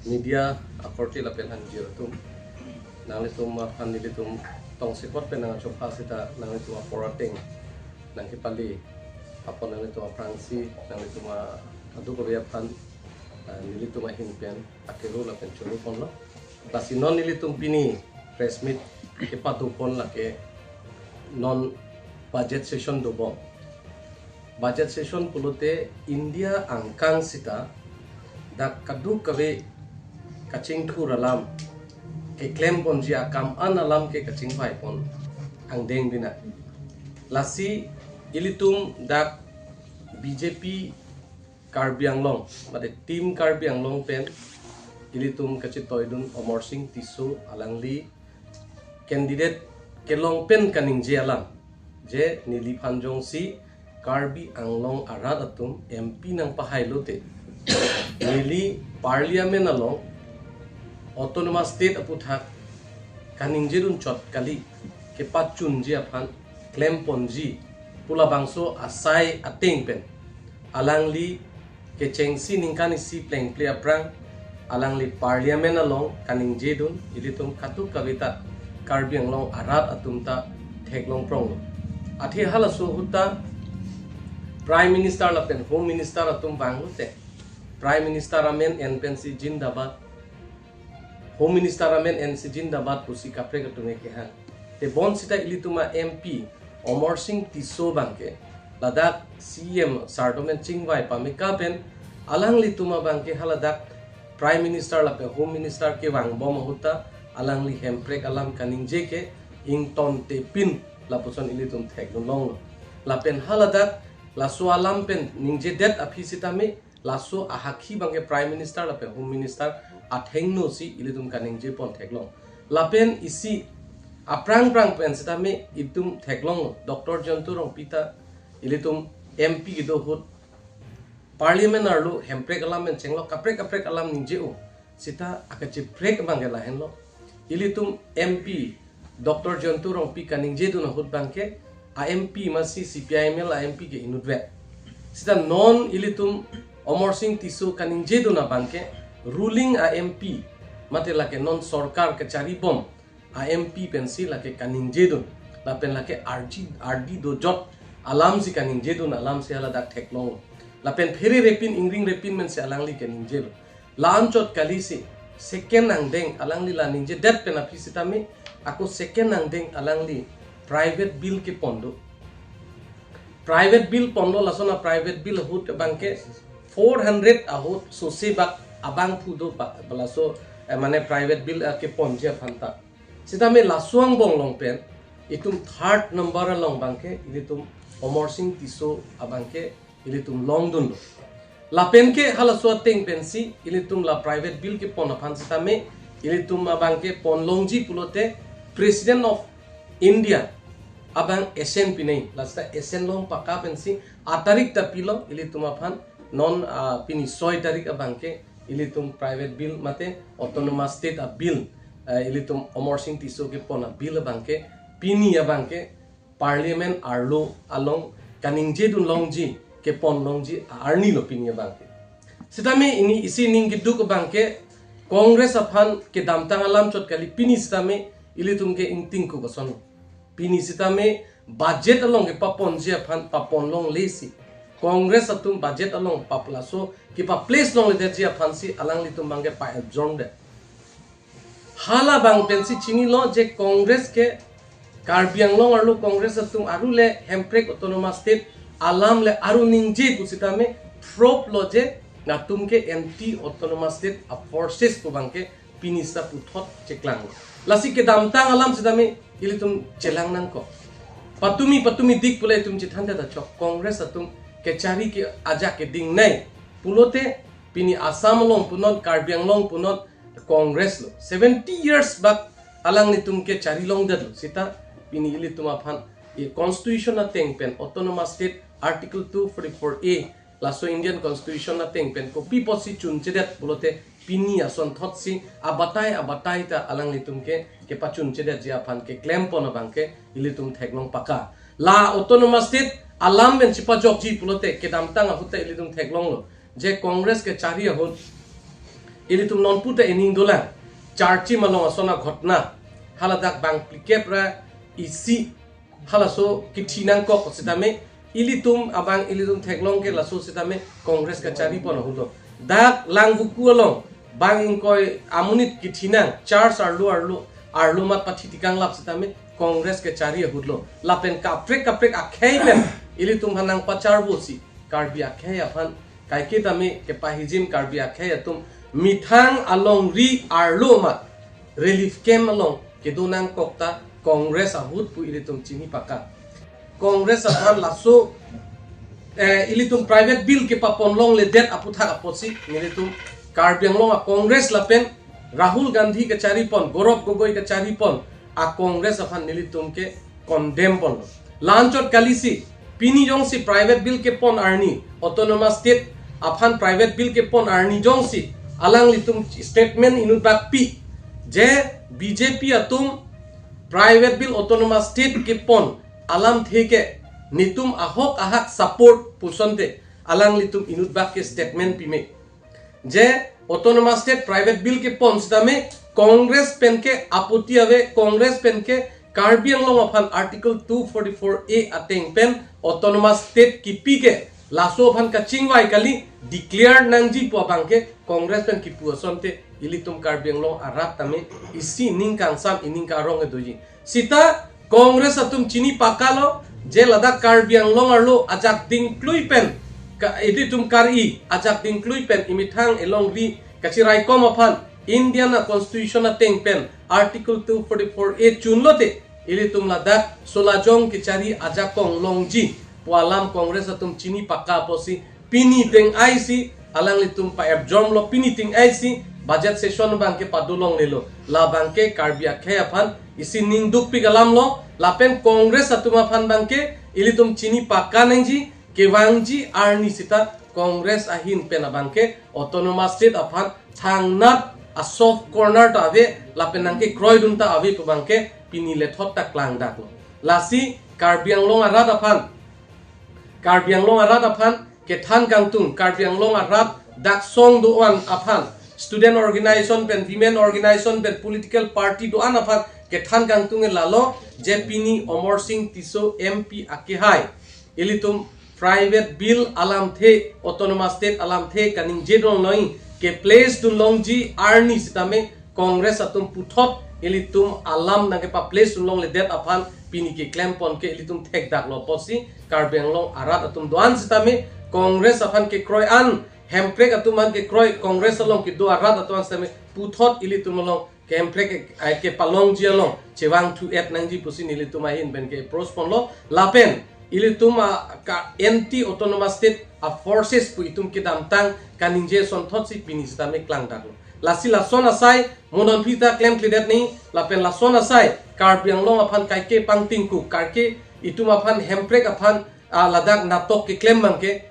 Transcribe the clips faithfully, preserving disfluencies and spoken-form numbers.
Media akorte lapen hanjir atum, nanglitum aphan nelitum tongsekot pen nangchopha seta nanglitum apor ateng nangkepale apot nanglitum aphrangsi nanglitum a-, kadokave aphan, ah, nelitum ahin pen akero lapen choro ponlo. Lasi non nelitum pini press meet kepado pon lake non budget session dobom. Budget session pulote India angkang seta dak kadokave kachingthur alam, keklem ponji akam an alam ke kachingvai pon angdeng bina. Lasi ilitum dak B J P Karbi Anglong, mate Team Karbi Anglong pen ilitum kachetoidun Amarsing Tisso alangli candidate kelong pen kaningje alam, je neliphan jongsi Karbi Anglong arat atum M P nangpahai lote, neli Parliament along Autonomous State aputhak kaningjedun chot kali, kepachunji aphan klem ponji pu labangso asai ateng pen alangli kechengsi ningkan isi plengple aphrang alangli Parliament along kaningjedun, ilitum kadokave ta Karbi Anglong arat atum ta theklong pronglo. Athe halaso ahut ta Prime Minister lapen Home Minister atum vanglote, Prime Minister amen en pensi "Jindabad", Home Minister amen ensi "Jindabad" pusi kaprek atum ke kehang. Te bonseta ilitum a-M P Amarsing Tisso abangke ladak C E M sar atum pen chingvai pameka pen alanglitum abangke haladak Prime Minister lapen Home Minister kevangbom ahut ta alangli Hemprek alam kaningje ke ingtontepin lapuson ilitum theklonglo. Lapen haladak laso alam pen ningjedet aphi sitame laso ahakhi abangke Prime Minister lapen Home Minister athengno si ilitum kaningje pon theklong. Lapen isi aphrang phrang pen sitame itum theklong, Doctor Jayanta Rongpi ta ilitum M P kedo ahut Parliament arlo Hemprek alam pen chenglok, kaprek kaprek alam ningje-o. Seta akachiprek abangke lahenlo. Ilitum M P Doctor Jayanta Rongpi kaningjedun ahut abangke a-M P masi C P I M L a-M P ke inutvet. Seta non ilitum Amarsing Tisso kaningjedun abangke ruling a-M P, mate lake non sorkar kacharibom a-M P pensi lake kaningjedun, lapen lake arji ardi dojot alamsi kaningjedun, alamsi haladak theklong. Lapen phererepin ingringrepin pensi alangli kaningjelo. La-anchot kalisi second angdeng alangli la ningjedet pen aphi sitame, ako second angdeng alangli private bill kepon do. Private bill ponlo, lason a-private bill ahut abangke four hundred ahut sose bak abangphu do ba, laso, eh, mane private bill, eh, keponji aphan ta. Sitame laso angbong along pen itum third number along abangke ilitum Amarsing Tisso abangke ilitum longdunlo. Lapen ke halaso ateng pensi ilitum la private bill kepon aphan sitame ilitum abangke ponlongji pulote President of India abang assent pinei, lasi ta assent long paka pensi atarik ta pilo ilitum aphan. Non, ah, pini soi tarik abangke ilitum private bill mate Autonomous State a-bill, eh, ilitum Amarsing Tisso kepon a-bill abangke pini abangke Parliament arlo along kaningjedun longji, kepon longji arnilo pini abangke. Sitame ini isi ning keduk abangke Congress aphan kedamtang alam chot kali, pini sitame ilitum ke ingtingkuk ason. Pini sitame budget along kepaponji aphan paponlonglesi, Congress atum budget along pap-, laso kepa-place longledetji aphansi alanglitum abangke pa-absorb det. Halabang pensi chinilo je Congress ke Karbi Anglong arlo Congress atum arule Hemprek Autonomous State alam le aru ningje pusitame prop lo je latum ke anti Autonomous State a-forces pu abangke pini seta puthot cheklang. Lasi kedamtang alam sitame ilitum chelang nangkok. Patumi patumi dik pule itum chethan ta chok, Congress atum kechari ke ajak keding nai pulote pini Assam along punon, Karbi Anglong punon, Congress lo. Seventy years bak alanglitum kechari longdetlo. Seta pini ilitum aphan e constitution ateng pen Autonomous State Article two forty-four A, laso Indian Constitution ateng pen kopi apotsi chunchedet pulote pini asonthotsi abatai abatai ta alanglitum ke kepachunchedetji aphan keklem pon abangke ilitum theklong paka. La Autonomous State alam pen chipajokji pulote kedamtang ahut ta ilitum theklonglo je Congress kechari ahut ilitum non puta ening dolang. Charchim along ason aghotna, haladak bang phlikep ra isi halaso kithi nangkok sitame, ilitum abang ilitum theklong ke laso sitame Congress kachari pon ahut lo. Dak Langvoku along bang ingkoi amonit kithi nang, church arlo arlo arlo mat pathi tikang lap sitame Congress kachari ahut lo. Lapen kaprek kaprek akhei pen ilitum aphan nangpacharvo si Karbi akhei aphan kaike tame kepahijim Karbi akhei atum methang alongri arlo mat relief camp along kedo nangkok ta Congress ahut pu ilitum chini paka. Congress aphan laso, eh, ilitum private bill kepapon longledet aputhak apotsi nelitum Karbi Anglong a Congress lapen Rahul Gandhi kachari pon, Gaurav Gogoi kachari pon a Congress aphan nelitum ke condemn pon. La-anchot kalisi, pini jongsi private bill kepon arni, autonomous state aphan private bill kepon arni jongsi alanglitum statement inut bak pi, je B J P atum private bill autonomous state kepon alamthe ke netum ahok ahak support pu asonte alanglitum inut bak ke statement pime. Je autonomous state private bill kepon sitame Congress pen ke aputi ave, Congress pen ke Karbi Anglong aphan Article two forty-four A ateng pen autonomous state kipi ke laso aphan kachingvai kali, declare nangji pu abang ke Congress pen kipu asonte ilitum Karbi Anglong arat tame isi ning kangsam ining karong kedoji. Sita Congress atum chini paka lo, je ladak Karbi Anglong arlo ajak dingklui pen, ka, ilitum kari ajak dingklui pen imethang elongri kachiraikom aphan Indian a Constitution ateng pen Article two forty-four A chunlote, ilitum ladak solajong kechari ajakong longji pu alam Congress atum chini paka apotsi pini teng-ai si alanglitum pa-ep jom lo, pini teng-ai si budget session abang ke pado longlelo. La abang ke Karbi akhei aphan isi ning dukpik alam lo, lapen Congress atum aphan abang ke ilitum chini paka nangji, kevangji arni sita Congress ahin pen abang ke autonomous state aphan thangnat a soft corner ta ave, lapen nangkekroidun ta ave pu abang ke pini lethot ta klangdak lo. Lasi Karbi Anglong arat aphan, Karbi Anglong arat aphan kethan kangtung, Karbi Anglong arat dak song do-an aphan, student organization pen, women organization pen, political party do-an aphan kethan kangtung ke lalo, je pini Amarsing Tisso M P akehai ilitum private bill alamthe, autonomous state alamthe kaningje dun longji, ke place dun longji arni sitame Congress atum puthot ilitum alam nangkepa-place dun longledet aphan pini keklem pon ke ilitum thekdak lo apotsi Karbi Anglong arat atum do-an sitame Congress aphan kekroi an, Hemprek atum aphan kekroi, Congress along kedo arat atum aphan sitame puthot ilitum along ke Hemprek ke, ai, kepalongji along chevangthu-et nangji pusi nelitum ahin pen ke approach ponlo, lapen ilitum a ka anti autonomous state a forces pu itum kedamtang kaningje asonthot si pini sitame klangdaklo. Lasi lason asai mo non pita klemkledet ni, lapen lason asai Karbi Anglong aphan kaike pangtingkuk, kaike itum aphan Hemprek aphan, ah, ladak natok keklem abang ke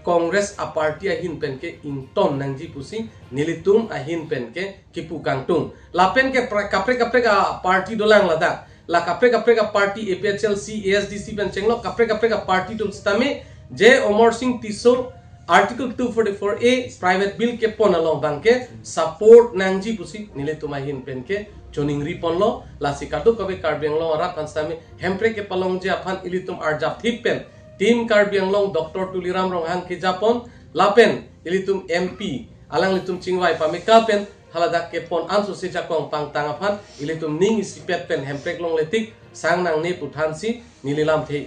Congress a party ahin pen ke ington nangji pusi nelitum ahin pen ke kipu kangtung. Lapen ke pra-, kaprek kaprek a party dolang ladak. La kaprek kaprek a party A P H L C, A S D C pen chenglo kaprek kaprek a party atum sitame je Amarsing Tisso Article two forty-four A private bill kepon along abang ke support nangji pusi nelitum ahin pen ke choningri ponlo. Lasi kadokave Karbi Anglong arat aphan sitame Hemprek kepalongji aphan ilitum arjapthip pen Team Karbi Anglong Doctor Tuliram Ronghang kejapon lapen ilitum M P alanglitum chingvai pameka pen haladak kepon ansose jakong pangtang aphan ilitum ning isipet pen Hemprek longle tik sang nangne pu thansi neli lamthe